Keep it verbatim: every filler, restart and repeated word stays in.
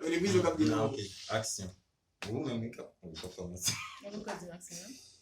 Yo depi zo k ap di Non, non. Ok, aksyon. Ou menm, wi, k ap ou k ap kòmanse. Mwen pa ka di aksyon, non?